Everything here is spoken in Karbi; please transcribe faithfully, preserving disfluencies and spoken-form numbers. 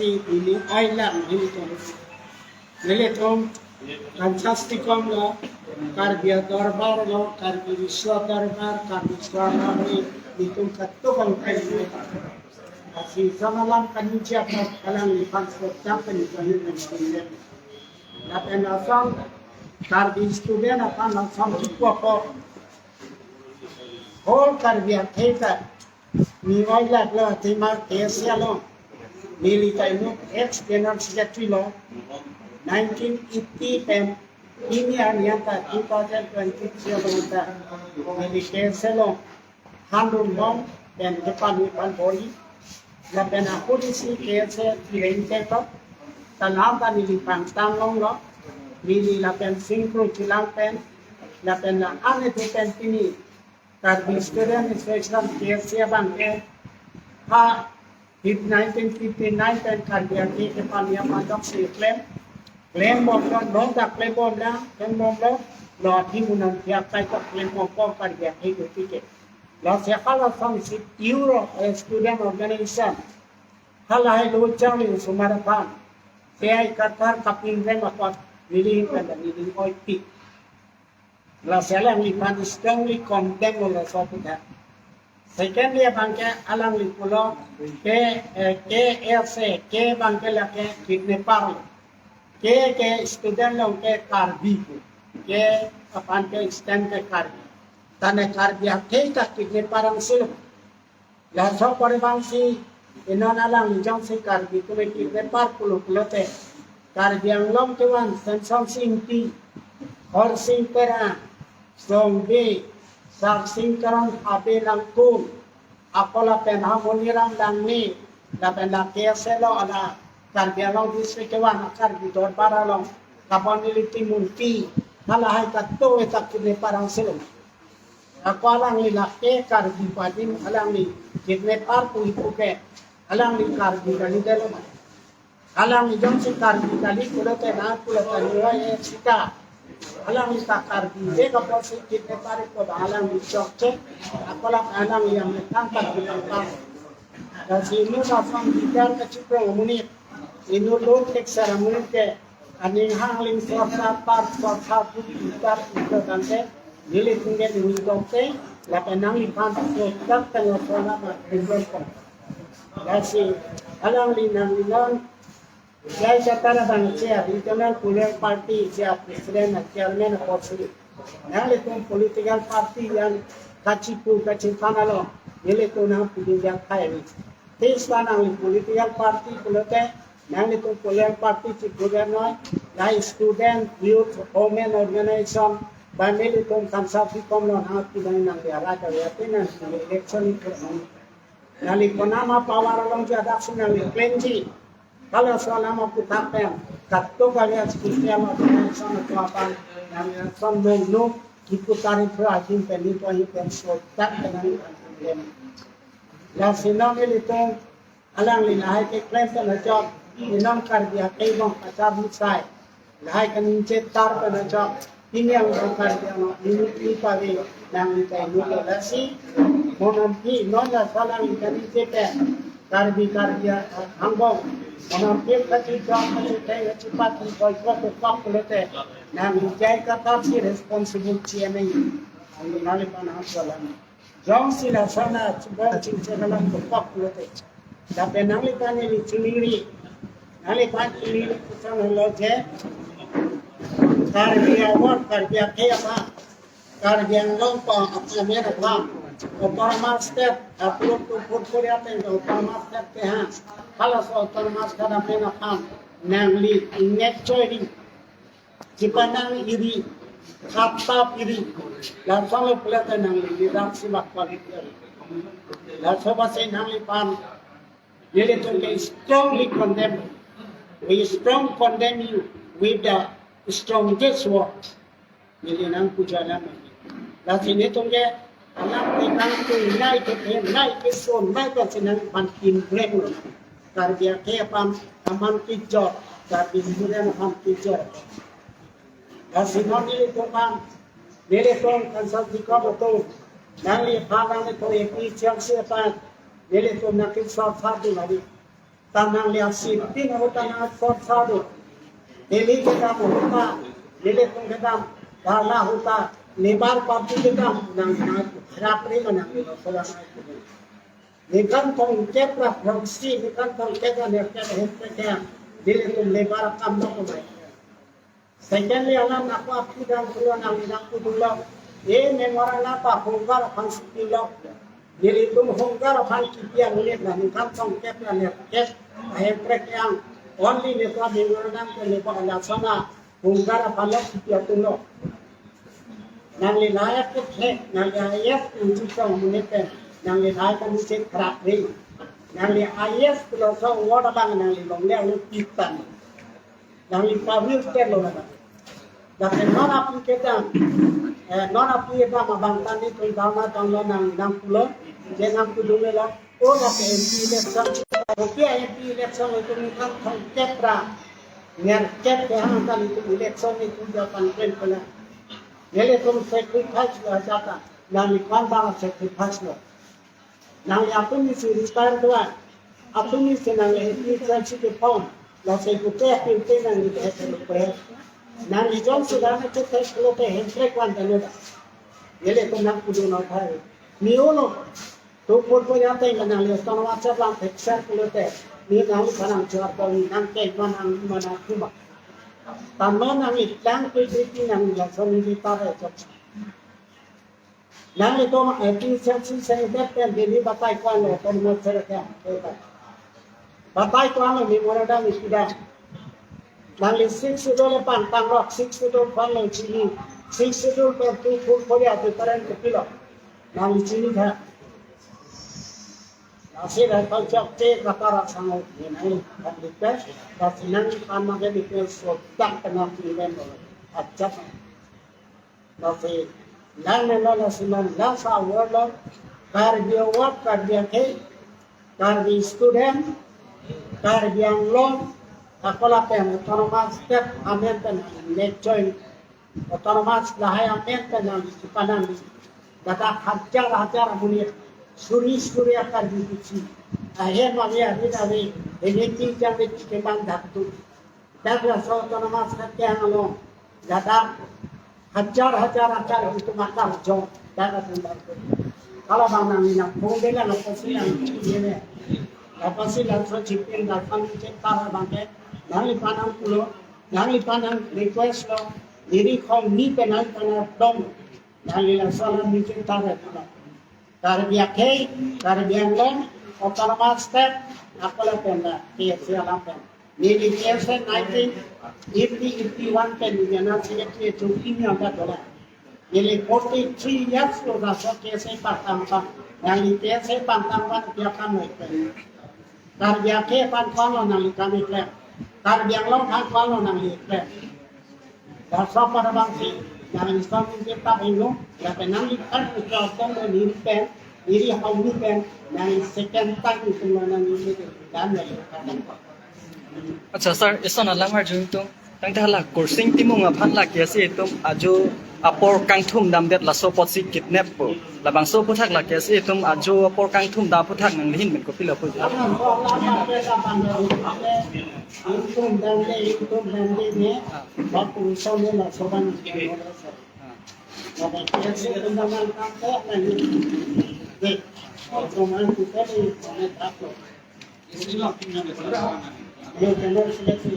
Ini oilang ini tuh. Nelitum kansas tikom lo, Karbi Dorbar lo, Karbi Riso Dorbar, Karbi Suara ni, nelitum ketuk ang kayu. Lasi sama lang kanunjak alangliphan sotang kanunjak. Lapen asal Karbi student aphan asal jukwa ko. Whole Karbi akhei ta ni oilak lo, athema K S A lo. Neli ta inut ex General Secretary lo. Nineteen eighty pen ini an yang ta two thousand twenty-three lo ta. Neli K S A lo. Handun bom pen depan ni pan bori. Lapen ahut isi K S A tireng te to. Tanam ta neli pangtang long lo. Neli lapen singkru chilang pen. Lapen la ane tu pen pini Karbi Student Association K S A abang ke ha hip nineteen fifty-nine pen Karbi akhei kepamia mandok si klem. Klem bom lo, non ta klem bom lo, klem bom lo, lo athi munan tiap kai ta klem bom ko Karbi akhei do tiket. Lo si hala song si Euro, eh, Student Organization. Halahai lo chang ni sumar aphan. P I Kathar kapingrem apot neli kan neli oipi. Lasi alangliphan strongly condemn lo laso aputhak. Secondly, abang ke alangli pulo ke, eh, K S A, ke abang ke lake kidnapper lo. Ke ke student lo ke Karbi ke. Ke aphan ke stand ke Karbi. Tane Karbi akhei ta kidnapper ang silo. Laso pore abang si inon alangli jongsi Karbi atum ke kidnapper pulo pulote, Karbi Anglong kevan Semsonsing Ingti, Khorsing Terang, Songbi, Sarsing Teron, Habe Langkun, ako lapen ha Moniram Langne, lapen la K S A lo ala Karbi Anglong district kevan Karbi Dorbar along kabon neli timun pi, halahai katoe ta kidnapper ang silo. Ako alangli lake Karbi adim alangli kidnapper pu ipu ke, alangli Karbi kali delo ma. Alangli jongsi Karbi kali pulote na pulote nuai sita. Alangli ta Karbi de kaposi kidnapper ipo ba alangli chokche. Ako la alangli yang metang Karbi tangkap. Lasi inut asam bidan kachiprong amonit. Inut lo thek sar amonit ke aning hangling sorsa par sorsa bu itar itar tangte nelitum ke nihun tokte lapen nangliphan sotak tengah sona ma tinggal pon. Lasi alangli nanglinon jai chatara bang sia Regional Political Party sia President na Chairman apotsi nanglitum political party yang kachipu kachiphan along nelitum nangpudun jak thai ni. Tis ta nangli political party pulote nanglitum political party chipu dam noi, la student, youth, women organization, ba nelitum kansas tikom lo nangpudun nangli arat arat nangli election ipu nangli konama power along jadaksi nangli claim ji. Kalau selama kita pen katuk kali social organization atau apa yang son nung nung ipu tarik berakhir pen itu akhir pen sotak dengan problem. Lasi non nelitum alangli lahai ke claim pen ajok inom Karbi akhei bong pacar musai. Lahai kaningje tar pen ajok pini angbong Karbi Anglong unity pave nangli ta inut lo lasi mon amphi non la salang kaningje pen Karbi Karbi angbong mon amphi kachijok kachitheng kachipati boycott kok pulote nangli jai katar si responsible C M A. Nangliphan hap salam. Jongsi la sana chibong chingcheng alam kok pulote. Lapen nangliphan neli chuningri. Nangliphan chuningri kusana lo je. Karbi award, Karbi akhei aphan. Karbi Anglong pa amen aphan. Autonomous state, approve to put for ya pen autonomous state ke ha. Halaso autonomous state amen aphan. Nangli ingnek choi ri. Chipatang iri, khatap iri, langsung lo pulote nangli leadership quality. Laso basi nangliphan, nelitum ke strongly condemn. We strong condemn you with the strongest word. Neli nangpuja lang. Lasi nelitum ke anak ni nang tu nai ke nai ke son nai ke sinang pan kim breng lo. Karbi akhei aphan aman kijor, Karbi student aphan kijor. Lasi non nelitum aphan, nelitum kansas tikom atum, nangliphan nanglitum A P H L C aphan, nelitum nangkinsar sar dun lagi. Ta nangli asipin ahut ta nang sorsa do. Delhi kedam ahut ta, Delhi tum kedam, Dharna ahut ta, Labour Party kedam, nang nang kharap ri ma nang lo sola nang. Ningkan throngkep ra throksi, ningkan throngkep ra nerkep ahem ke ke. Delhi tum labour akam do kumai. Secondly, alam nako aphi dang pulo nang nang pudunlo. E memorandum pa hunger aphan si pilo. Nelitum hunger aphan kipi angulit na ningkan throngkep ra nerkep ahem prek yang. Only netum memorandum ke nepo alasona hunger aphan lo kipi atumlo. Nangli lahai ke the, nangli I A S unji tong mune pen, nangli lahai kan si kharap ri. Nangli I A S pulo so word abang nangli longle alo pitan. Nangli pavil pen lo na. Lapen non aphi kedam, eh, non aphi kedam abang ta nelitum Dharna tanglo nang nang pulo, je nang pudun lo, o lapen M P election, kopi M P election lo tum ningkan throngkep ra nerkep ke hang ta nelitum election nelitum japan pen pala. Nelitum sacrifice lo jata, nangli kwan bang sacrifice lo. Nangli atum ni si retire do-an. Atum ni si nangli H P H L C ke form. Lasi pupe pinte nangli ke hete lupe. Nangli jongsi dana chute lote hemprek wan dana da. Nelitum nang pudun athai. Ni ulo. Tu pur pu ya te nangli autonomous chaplang thekser lote. Ni nangli kanang chuar ko ni nang ke manang manang kuma. Tama nangli tlang ke diti nangli langsung ni tare chok. Nanglitum, eh, T C M C sengdet pen Delhi batai ko-an lo, autonomous state ke. Batai ko-an lo memorandum isi dam. Nangli Sixth Schedule pangtang rok, Sixth Schedule ko-an lo chini, Sixth Schedule pen tu full Korea different kopilo. Nangli chini tha. Lasi ra kau chok che kata ra sango, nangli kan request, lasi nangli kan ma ke request so tak kenal chini pen lo. Acap. Lasi, lang nelo lasi non, last hour lo, Karbi Award, Karbi akhei, Karbi student, Karbi Anglong, ako lapen autonomous state amen pen nang join, autonomous lahai amen pen nang kipanang, ladak hajar hajar amonit, suri suri a Karbi kisi, ahem ave, arit ave, eneti jang de keman dak tu. Dak laso autonomous state along, ladak hajar hajar a Karbi atum akam jong, dak atum dak. Kalau bang nang nang phone de la, lapusi nang chini ne. Lapusi laso chipin dak pan chip tar bang ke, nangliphan nang pulo, nangliphan nang request lo, neli khong ni pen nangphan nang dong, nangli laso alam ni chip tar pulo. Karbi akhei, Karbi Anglong, autonomous state, ako lapen la, K S A alam pen. Neli K S A nineteen eighty, eighty-one pen, neli na secretary chungki ni angkat dola. Neli forty-three years lo laso K S A pangtang pang. Neli K S A pangtang pang dia kam lo pen. Karbi akhei aphan ko-an lo nangli kam keklem. Karbi Anglong aphan ko-an lo nangli keklem. Laso pada bangsi, nangli som ni tap hingno, lapen nangli kan ucap tong lo neli pen, neli hau ni pen, nangli second time itu lo nangli ni dan nangli kan. Accha sir, ison alam arju tum. Tangte hala Kursing Timung aphan la K S A atum ajo apor kangthum damdet laso apotsi kidnap po. Labangso aphuthak la K S A atum ajo apor kangthum dam aphuthak nangli ahin pen kopilo pu. Alam ko alam apa sa pandang. Ingtum damde, ingtum damde ne, bak urusan ne laso ban. Ladak K S A atum damang kangthum ne. Dek, soman kita ni, soman takut. Yo, kenal sila si.